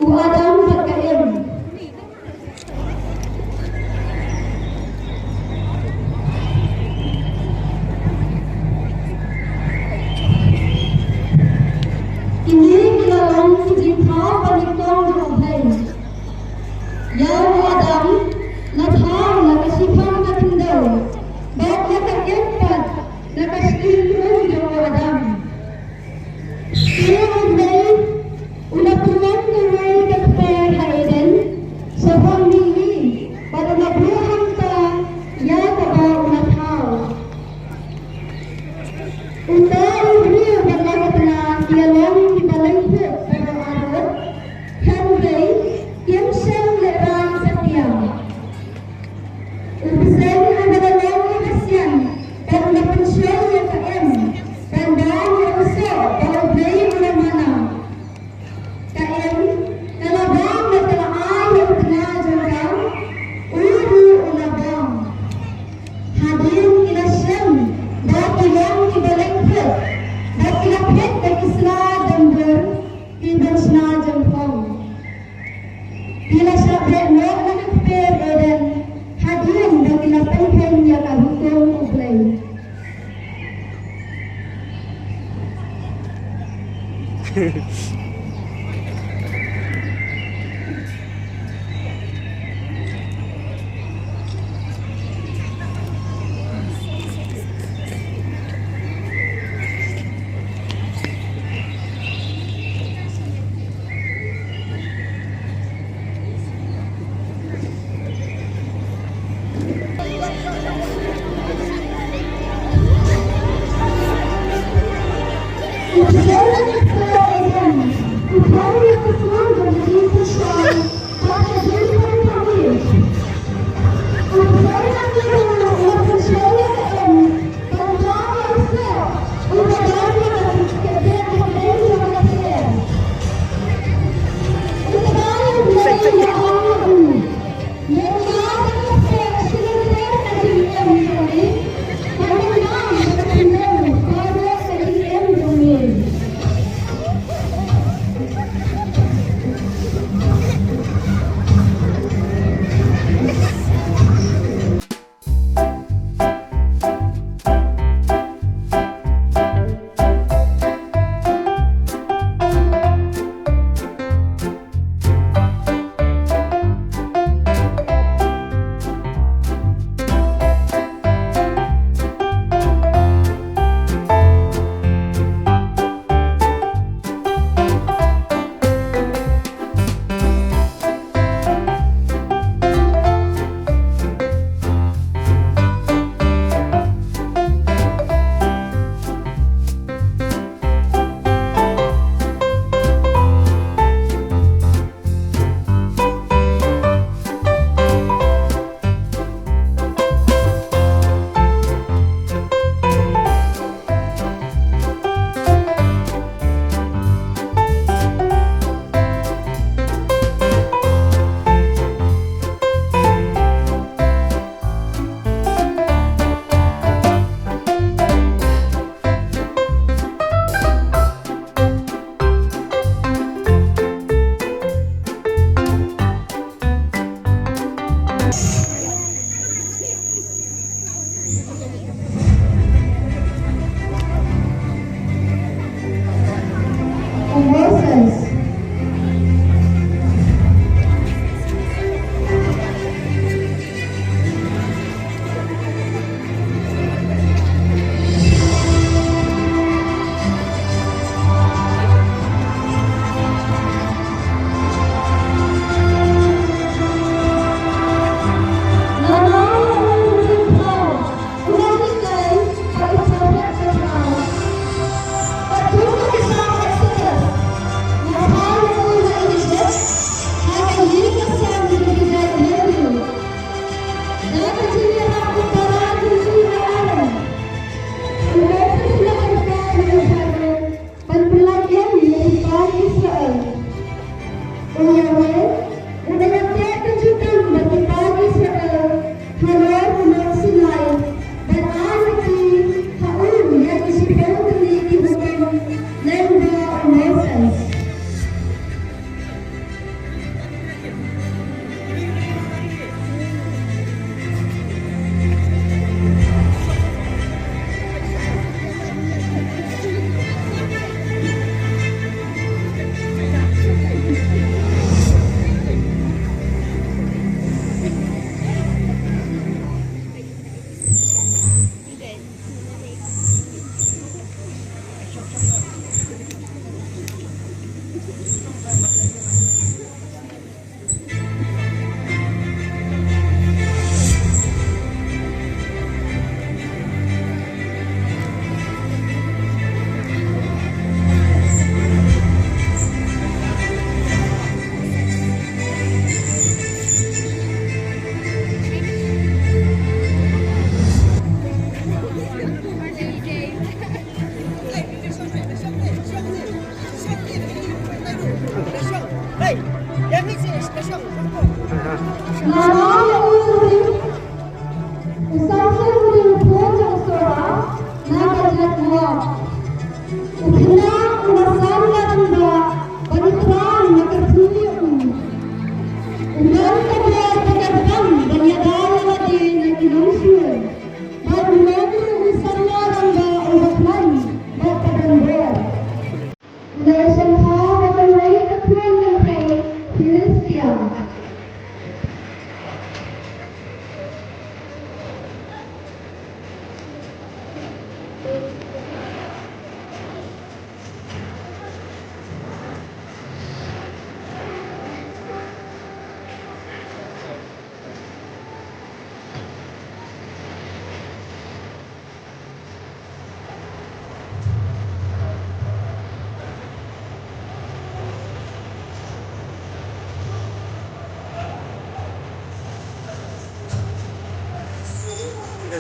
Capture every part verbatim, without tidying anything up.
U Adam bad ka Im. Kine ki la long ki jingthaw ba nyngkong jong U Blei. Ïa u Adam la thaw na ka shiphang ka khyndew, bad ïa ka Im pat na ka shkynrung jong u Adam. Te U Blei u la pynlong kawei ka kper ha Eden shaphang mihngi, bad u la buh hangta ïa kaba u la thaw. Uta u briew bad la ka tnga ki la long kiba lyngkhuh baroh arngut, hynrei kim shym lehrain satia. U bseiñ uba la long u basian, bad u la pynshoi ïa ka Im ban bam ïa u soh ba U Blei u la mana. Ka Im, ka la bam bad ka la ai ïa u tnga jong ka, u ruh u la bam. Hadien ki la shem ba ki long kiba lyngkhuh, bad ki la phet da ki sla dambur, ki ban sla jong phong. Ki la shah beh noh na ka kper Eden, hadien ba ki la pynkheiñ ïa ka hukum U Blei.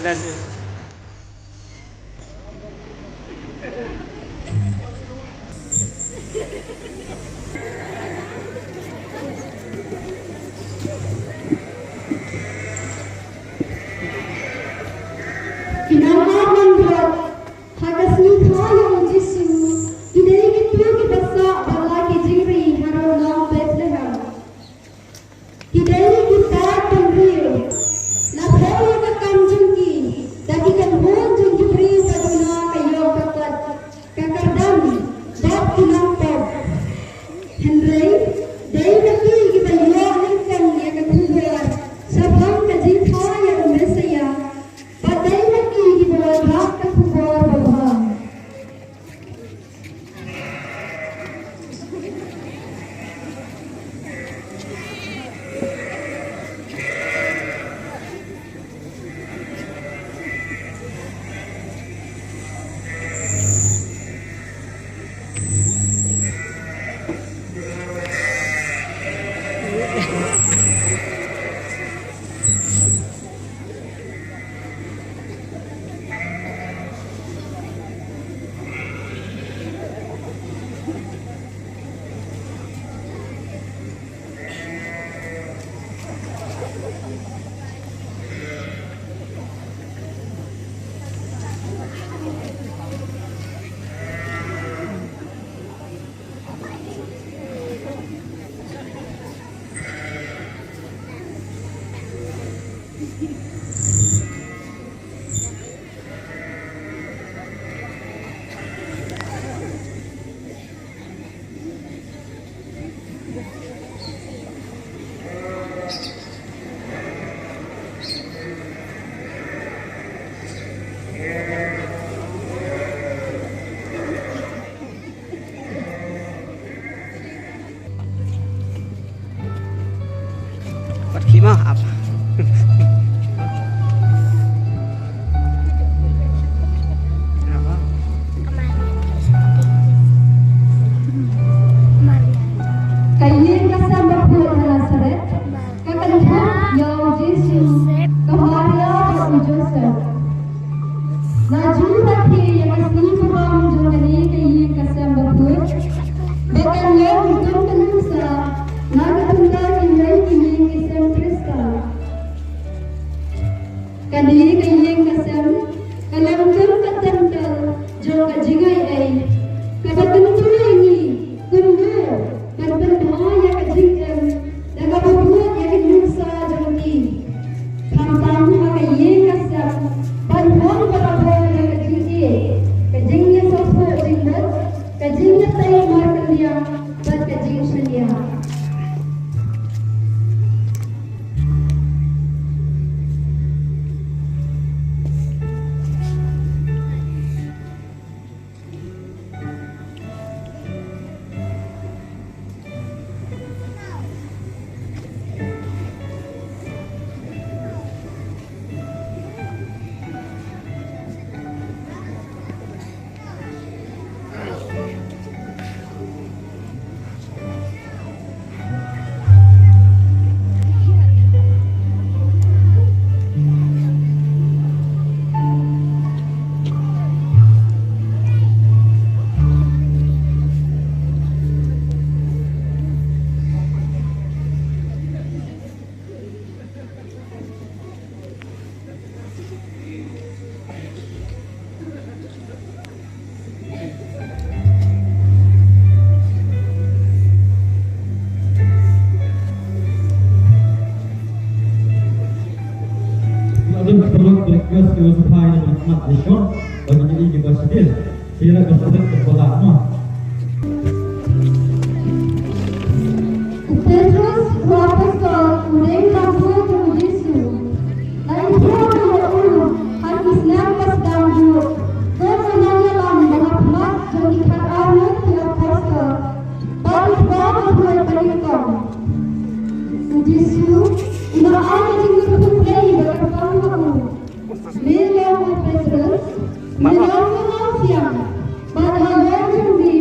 Ki nang ar nang bret ha ka sngi kha ïa u Jisu, ki dei kito kiba sah bad la ki jingri ha ri long Bethlehem. Ki dei ki tad bynriew. La phew ïa ka kam jong ki da ki kynhun jong ki briew ba duna ka ïoh ka kot, ka kyrdan bad ki nongpop. Hynrei dei na ki kiba ïoh lyngkhuh ïa ka khubor shaphang ka jingkha ïa u Messaïah, bad dei na ki kiba wanrah ka khubor babha. Pat khie ma ap. Ka ïing ka sem bakhuid ha Nasaret, ka kynthup ïa u Jisu, ka Maria bad u Joseph. La ju rakhe ïa ka sngi burom jong kane ka ïing ka sem bakhuid, ba kan long kum ka nuksa na ka bynta kiwei ki ïing ki sem Khristan. Kane ka ïing ka sem ka long kum ka templ jong ka jingai ei, kaba kyntu ïa ngi kumno ban pynbha ïa ka jingim da kaba bud ïa ki nuksa jong ki. Khamtam ha ka ïing ka sem ban phong barabor ïa ka jingïeit, ka jingïasngewthuh jingmut, ka jingïatei markylliang bad ka jingshaniah. Adon ka paralok ka request ka safai na mat mat dishon bagi diri ki ba shakir. Sira ka safai ka pala ma. U Petrus u apostol u dei u nongbuh jong u Jisu. La ïathuh ïa u ha ki snem ba sdang duh, kum u nongïalam ba la phah jong ki khatar ngut ki apostol bad u Trai ba khuid ba nyngkong. U Jisu u la ai ka jingkyrkhu Blei ba kyrpang ha u. Me long u Petrus, me long u nongsiang, bad halor jong me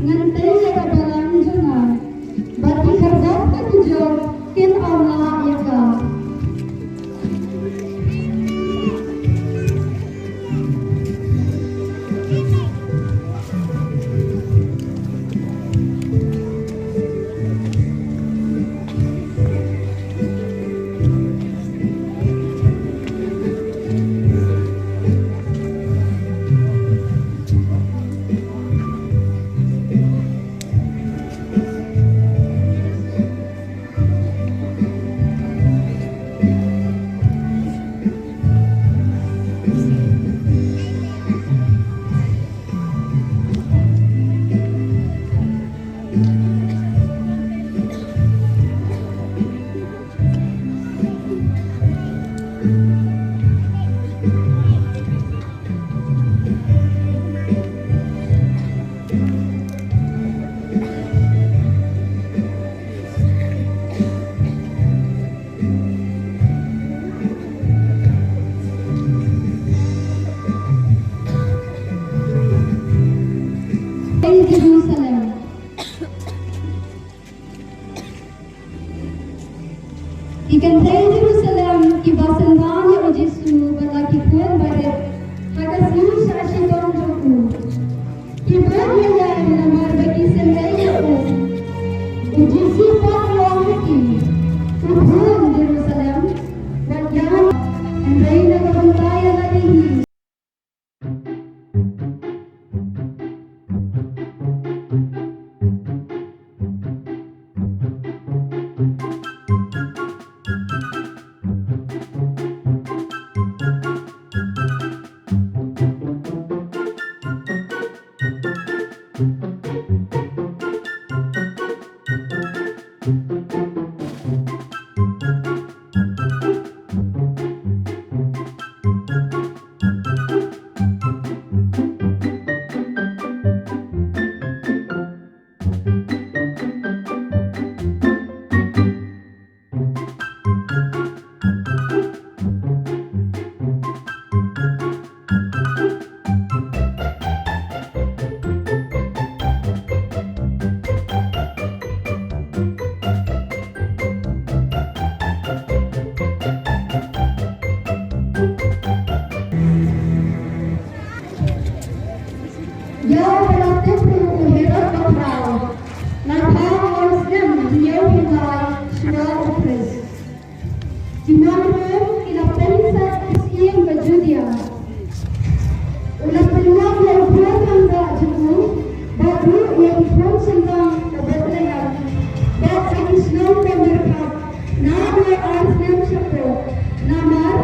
ngan tei ïa ka balang jong nga, bad ki khyrdop ka kujor kin ym lah ïa ka. Ïa uba la tip ruh u Herod Bakhraw, la phah ar snem hynñiew phew lai shuwa u Khrist. Ki nong Rom ki la pynset ka syiem ka Judia. U la pynlong ïa u briew rangbah jong u, bad ruh ïa ki khun shynrang ka Bethlehem, bad ha ki shnong ka markhap, naduh ar snem shapoh. Namar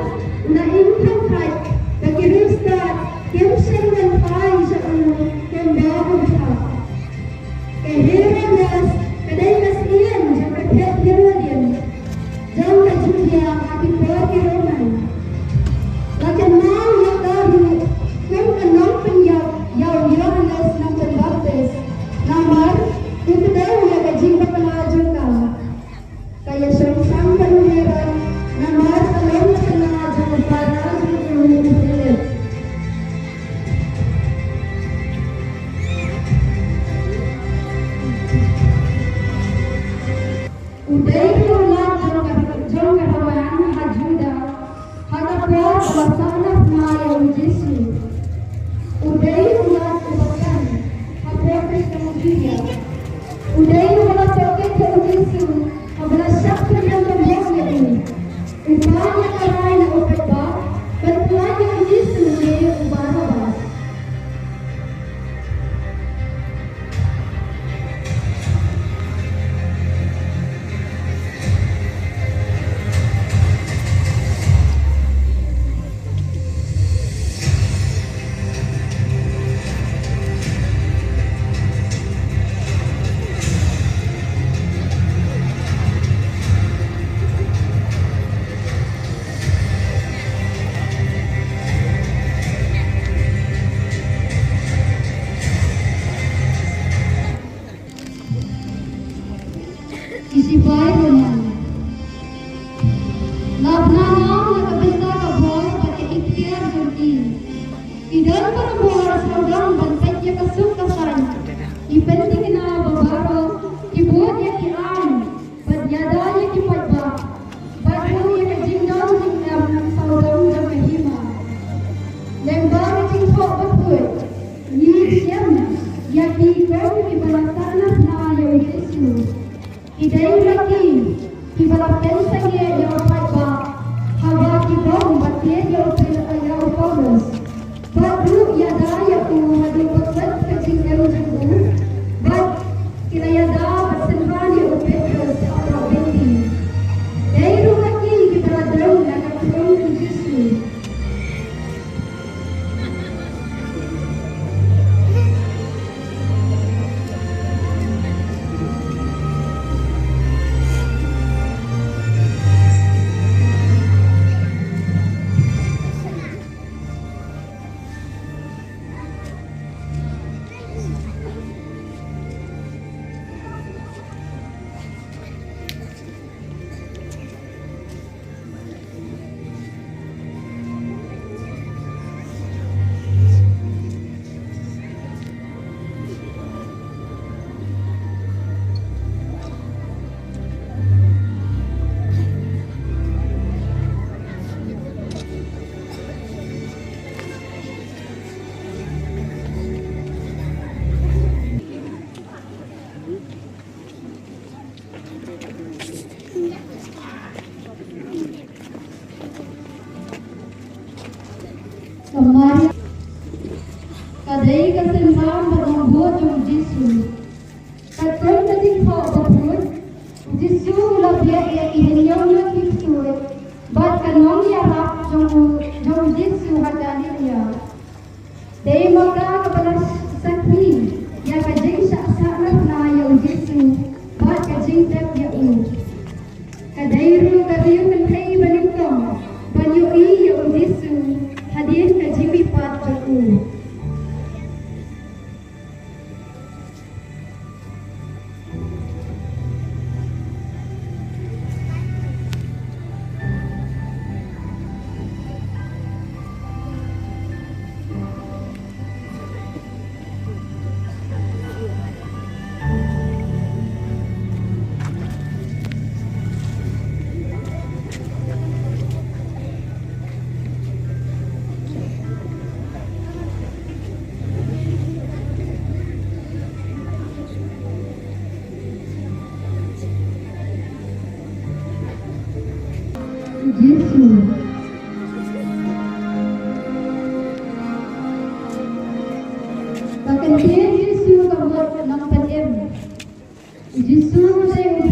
u la ïeng kham khat ba ki riewstad kim shym ban phai sha u kumba u bthah. Ka Herodes ka dei ka syiem jong ka phet Herodian jong ka Judia ha ki por ki Roman. La kynmaw ïa ka ruh kum ka nongpynïap ïa u Ïoannis Nongpynbaptis, namar u kdew ïa ka jingbakla jong ka. Ka ïashong sang bad u Herod namar ka long ka khynnah jong u para jong u, u Philip. U dei ruh u lad jong ka, jong ka rawang ha Juda, ha ka por ba la sahnarphna ïa u Jisu. U dei u lad uba kan ha por Khrist ka Judia. U dei uba la tohkit ïa u Jisu haba la shah pynrem bymhok ïa u. U pan ïa ka rai na u paidbah ban pyllait ïa u Jisu ne u Barabas. Ki sipai Roman. La bna nam na ka bynta ka bor bad ka ikhtiar jong ki. Ki don barabor sawdong ban peit ïa ka suk ka saiñ. Ki pynthikna ba baroh, ki bud ïa ki aiñ bad ïada ïa ki paidbah. Bad ruh ïa ka jingdon jingem sawdong jong ka hima. Lyngba ka jingthoh bakhuid, ngi shem ïa ki kum kiba la sahnarphna ïa u Jisu. Ki dei ma ki kiba la pynsangeh ïa u paidbah haba ki bom bad tied ïa u Pil-, ïa u Paulus. Bad ruh ïada ïa u haduh ba klet ka jingim jong u. Bad ki la ïada bad synran ïa u Petrus hapoh bynti. Dei ruh ma ki kiba la dum na ka khun u Jisu. Ka Maria ka dei ka synran bad nongbud jong u Jisu. Katkum ka jingthoh bakhuid, u Jisu u la beh ïa ki hynñiew ngut ki ksuid bad ka nongïarap jong u, jong u Jisu ha Galilaia. Dei ma ka kaba la sakhi ïa ka jingshah sahnarphna ïa u Jisu bad ka jingtip ïa u. Ka dei ruh ka riew kynthei banyngkong ban ïohi ïa u Jisu hadien ka jingmihpat jong u. Kyntien Jisu ka mut nongpynim. Jisu u dei u